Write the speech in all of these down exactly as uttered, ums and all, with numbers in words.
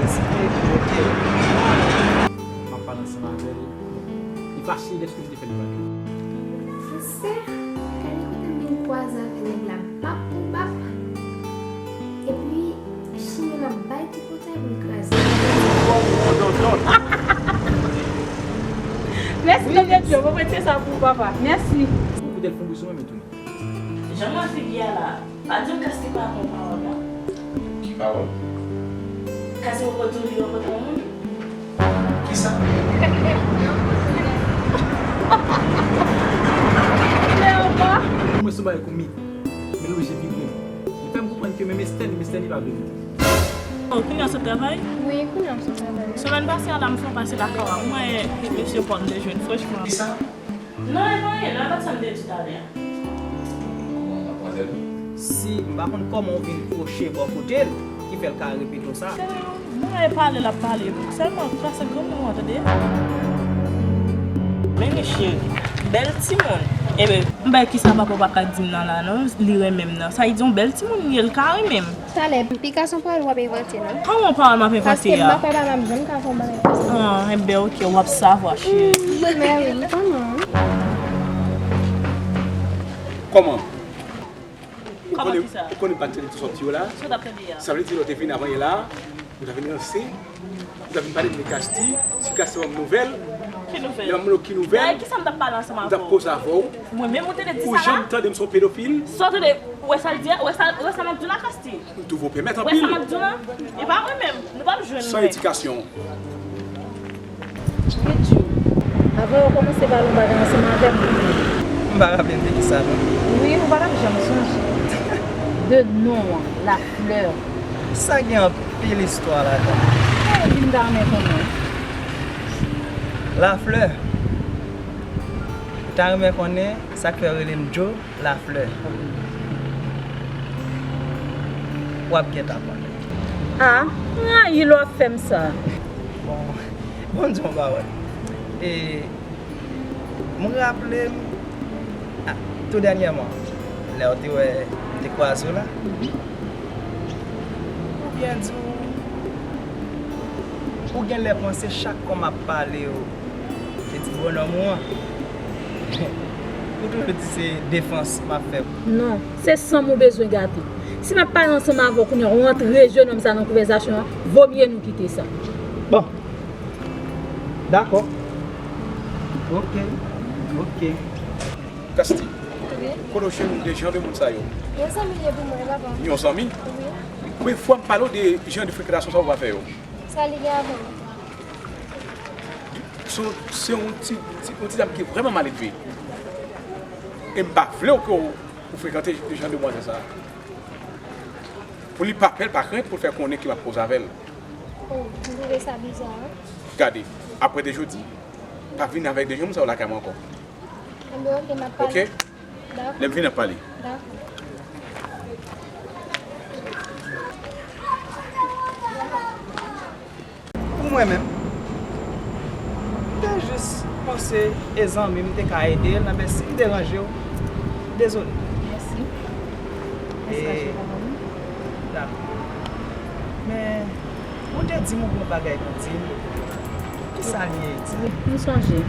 Respè pou oke. M ap pale ansanm avè l. Li fache dèske m te fè l pale. Fransè, gade kote m vin kwaze avè nèg la bap pou bap. Epi, chimen l ap bay ti pòtay pou l kraze. Mèsi, Tande Djo, mwen retire sa pou ou, papa. Mèsi. Ou koute l fon bri sou mwen, men tounen. Jan m wè figi a la, pa di m Kasti pa bon pawòl la. Ki pawòl? Kasti poko di w li rankontre yon moun? Kisa? Mwen sou bagay kou mit. Men l oblije vibre. Li fè m konprann ke menm Estèn, menm Estèn li pa vle vin. Oh, kounye a w sot travay? Wi, kounye a m sot travay. Semèn pase a la, m fè yon pase lakay w a. Mwen, mesye pa m te jwenn, franchman. Kisa? Non, e pa anyen, non, e pa t sa m te di talè a. Kòman, madmwazèl? Si m pa konn kòman w vin kwoche bò kote l, ki fè l ka repete w sa. Mwen e pale l ap pale. Sèlman, pase granmoun an, tande. Men, men cheri, bèl timoun. Ebyen, m bay kisa papa w pa ka di m nan la, non, li renmen m nan. Sa vle di yon bèl timoun li ye, l ka renmen m. Talè, pi gason pawòl w ap envante, non? Kòman pawòl m ap envante a? Paske m pa kwè papa m ap janm ka fè yon bagay konsa. Ah, enben, oke, w ap savwa, cheri. Mm, men wi, kòman? Kòman? Kòman kisa? Ou konnen, ou konnen pa t tande tout sòti yo la? Sa w t ap tande a? Sa vle di lè w te vin avan yè la, ou t ap vin ranse, ou t ap vin pale de Kasti, si Kasti ban m nouvèl. Ki nouvèl? Lè m mande w ki nouvèl, kisa m t ap pale ansanm avè w? M t ap koze avè w. Mwen menm ou te di sa la? Ou janm tande m se yon pedofil? Sa w tande? Ou wè sa l di a? Ou wè sa, ou wè sa m ap di w la, Kasti? M twouve w pèmèt anpil. Ou wè sa m ap di w la? E pa mwen menm. Nou p ap jwenn. San edikasyon. Bidjou, avan yo kòmanse pale yon bagay ansanm avè m. M pa raple m de kisa non. Wi, ou pa t ap janm sonje. De non an, Laflè. Sa gen anpil istwa ladan. Sa w di m ta renmen konnen? Laflè. Ou ta renmen konnen sa k fè yo rele m Djo? Laflè. W ap gentan konnen. A, m rayi lè w ap fè m sa. Bon, bon, di yon pawòl. E, m raple m, a, tou dènyèman, lè w te wè m te kwaze w la, ou byen di w, ou genlè panse chak fwa m ap pale w, se ti bonòm ou an. Ou toujou di se defans m ap fè. Non, se sanm ou bezwen gate. Si m ap pale ansanm avè w kounye a, ou antre jenòm sa nan konvèsasyon an, vomye nou kite sa. Bon. Dakò. Oke. Oke. Kasti. Wi. Kote w jwenn de jan de moun sa yo? Yon zanmi li ye pou mwen, papa. Yon zanmi? Wi. Konbyen fwa m pale w de jan de frekantasyon sa yo pa fè yo? Sa li gen avè w? So, se yon ti, ti, yon ti dam ki vrèman maledve. E m pa vle w ke w, w frekante jan demwazèl sa a. Pou li pa pè, l pa krent pou l fè konnen ke m ap koze avè l. Oh, m twouve sa biza, wi. Gade, apre de jodi, pa vin avèk de jan moun sa yo lakay mwen ankò. Enben, oke, m ap pale. Oke? Dakò. Lè m vin, n ap pale. Dakò. Pou mwen menm, m te jis panse e zanmi m te ka ede l, men si m deranje w, dezole. Mèsi. E, dakò. Men, ou te di m ou gen yon bagay pou di m. Kisa l ye, di m? M sonje.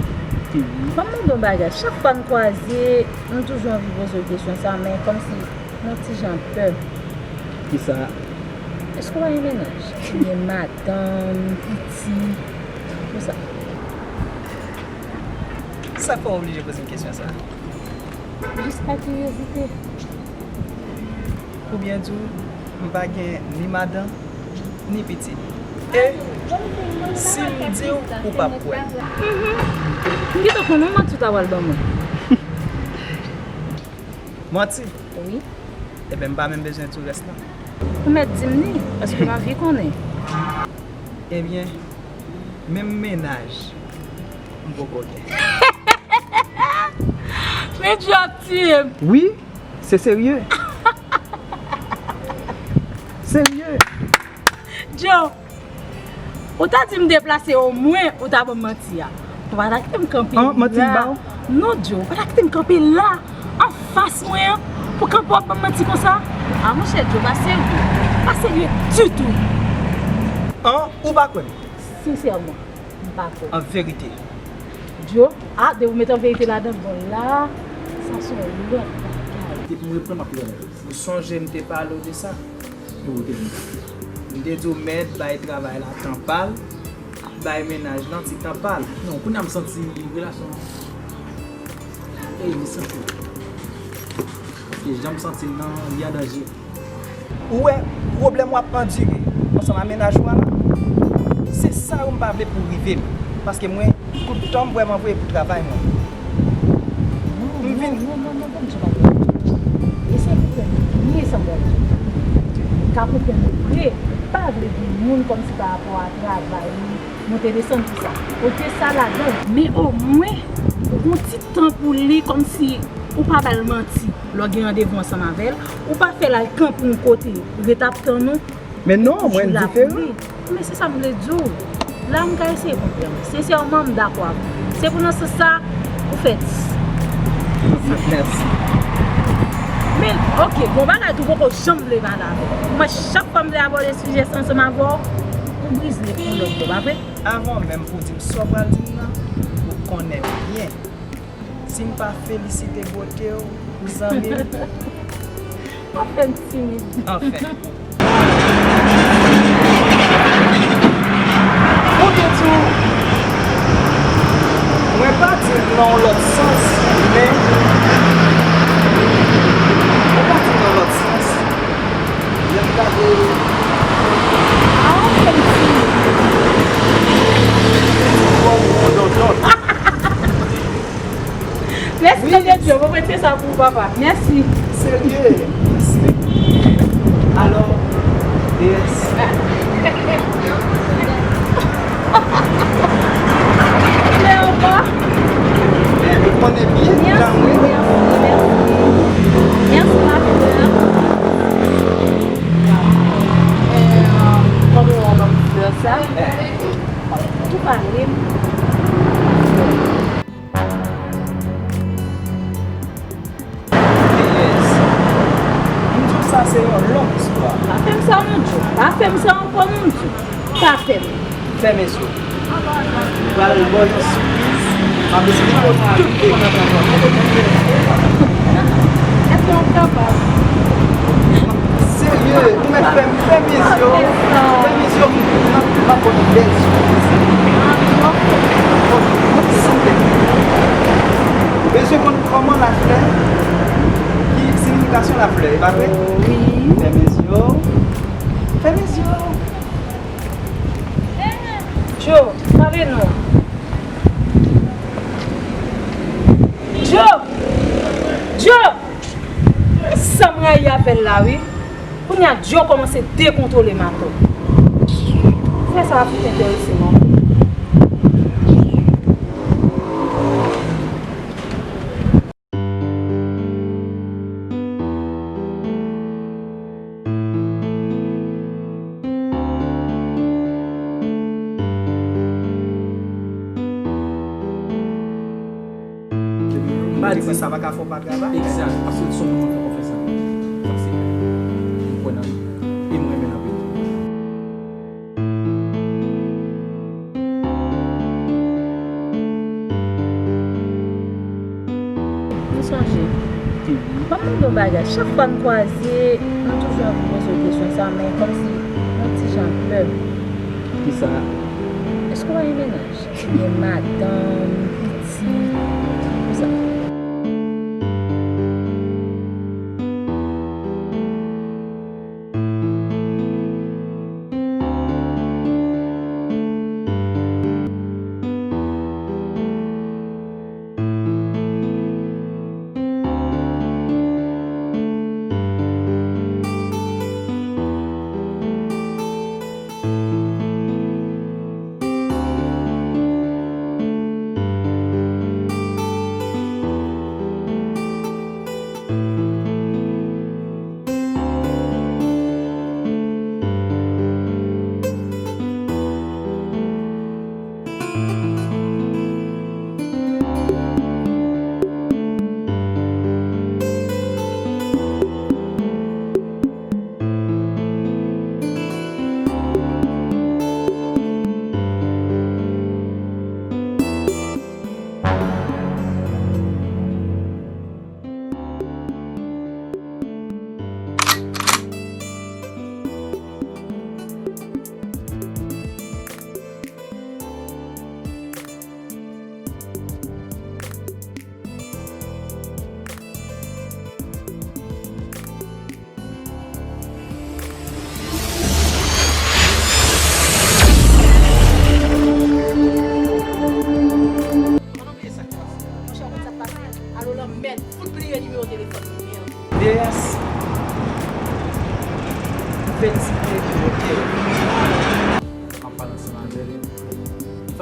Ban m mande w yon bagay. Chak fwa n kwaze, m toujou anvi poze w kesyon sa, men kòmsi m yon ti jan pè. Kisa? Èske w pa gen mennaj? Ou gen madanm, pitit, tout sa? Sa k fè w oblije poze m kesyon sa? Jis pa kiryozite. Pou byen di w, m pa gen ni madanm, ni pitit. E si m di w, ou p ap kwè. Mhm. M gentan konnen w manti w ta pral ban mwen. Manti? Wi. Ebyen, m pa menm bezwen di w rès la. Ou mèt di m li, paske m anvi konnen. Ebyen, menm mennaj, m poko gen. Men Djo ap tiye m. Wi, se serye. Serye. Djo, ou ta di m deplase omwen, ou ta ban m manti a. Ou pa ta kite m kanpe la. An, manti m ba w? Non, Djo, ou pa ta kite m kanpe la, anfas mwen an, pou kanpe w ap ban m manti konsa. A, monchè, Djo pa serye. Pa serye ditou. An, ou pa kwè m? Sensèman, m pa kwè. An verite. Djo, a, depi w met an verite ladan, bon la, sa se yon lòt bagay. Depi m reprann, m ap leve. Ou sonje m te pale w de sa? Epi ou te di m sa? M te di w mèt bay travay la tan pa l, bay mennaj lan ti tan pa l. Non, kounye a m santi relasyon an. Ey, m santi. Paske jan m santi l nan, li an danje. Ou wè pwoblèm w ap andire ansanm a mennaj ou a la, se sa yo m pa vle pou rive m. Paske mwen, tout tan m vrèman voye pou travay mwen. M vin. Non, non, non, non, non, non, non, non. Eseye konprann byen sa m pral di. Ka konprann vre, m pa vle gen moun kòmsi pa rapò a travay li, monte desann, tout sa. Oke, sa ladan. Men omwen, ou gon ti tan pou li, kòmsi ou pa ba l manti. Lè w gen randevou ansanm avè l, ou pa fè l al kanpe yon kote, ret ap tann ou. Men non, mwen diferan. Men se sa m vle di w. La, m ka eseye konprann. Sensèman, m dakò avè w. Se pou nan sans sa, ou fè dis. Mèsi. Men, oke, gon bagay tou poko janm vle pale avè w. Mwen, chak fwa m vle abòde sijè sa ansanm avè w, ou brize yon lòt bò, pa vre? Avan menm pou w di m sa w pral di m nan, ou konnen byen. Si m pa felisite bote w, zanmi m. Ou fè m timid. Anfen. Ou te di w, mwen pa di l nan yon lòt sans, men ou pa di l nan yon lòt sans. Lè m gade. A, ou fè m timid. Ou di m kòm yon dòdòt. Mèsi, wi, Tande Djo. Mwen prete sa pou ou, papa. Mèsi. Serye. Mèsi. Alò, deyès. Mèsi, mèsi, mèsi. Mèsi, ma fleur. Kòman w wè flè sa? Ou pale m. Yes. M di w sa se yon long istwa. Pa fè m sa, non, Djo. Pa fè m sa ankò, non, Djo. Pa fè m. Fèmen zye w. M pral ba w yon sipriz. M ap esplike w tout detay. Èske w kapab? Serye, ou mèt fè m fèmen zye w. Fèmen zye w, m ap, m ap ba w yon bèl sipriz. Bezwen konn kòman laflè, ki siyifikasyon laflè, e pa vre? Wi. Fèmen zye w. Fèmen zye w. Djo, pale non. Djo! Djo! Sa m rayi avè l la, wi. Kounye a, Djo kòmanse dekontwole m atò. Frè sa a fout enterese m anpil. M pa di sa pa ka fè w pa travay. Egzak, paske se yon moun k ap fè sa. Sa se, m kwè nan li. E m renmen l anpil. M sonje. Ban m mande yon bagay. Chak fwa n kwaze, m toujou anvi poze w kesyon sa, men kòmsi yon ti jan pè. Kisa? Èske w pa gen mennaj? Ou gen madanm, pitit, konsa?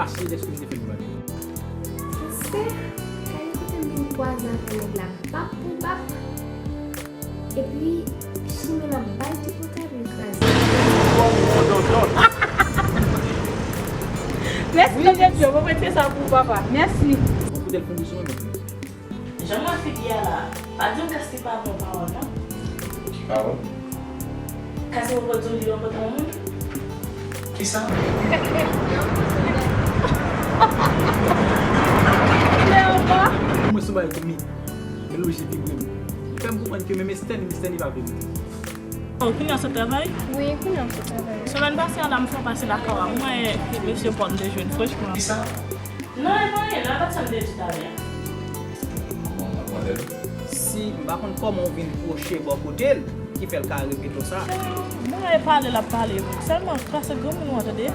Ase dèske m te fè nou bagay. Sè, kay kote m vin kwaze avè nèg la bap pou bap. Epi, chimen ap bay ti pòtab li kraze. Mèsi, Tande Djo, mwen retire sa pou papa. Mèsi. Ou fout el fondisyon, men. Jan m wè figi a la, pa di m Kasi pa bon pawòl non. Ki pawòl? Kasi poko di w li rankontre yon moun. Kisa? Mwen sou bay koumi. Eloji vibre m. Li fè m konprann ke menm Estèni, Estèni pa vle m. Oh, kounya se travay? Wi, kounya se travay. Semèn pase a la m fè pase lakay a mwen, mesye Paul te jwenn franchman. Kisa? Non, e pa anyen, nan pati sa m te di talè. Kòman w ap mande l? Si m pa konn kòman w vin pwoche bò kote l, ki fè l ka repete w sa. Mwen e pale l ap pale. Sèlman, pase granmoun ou an tande.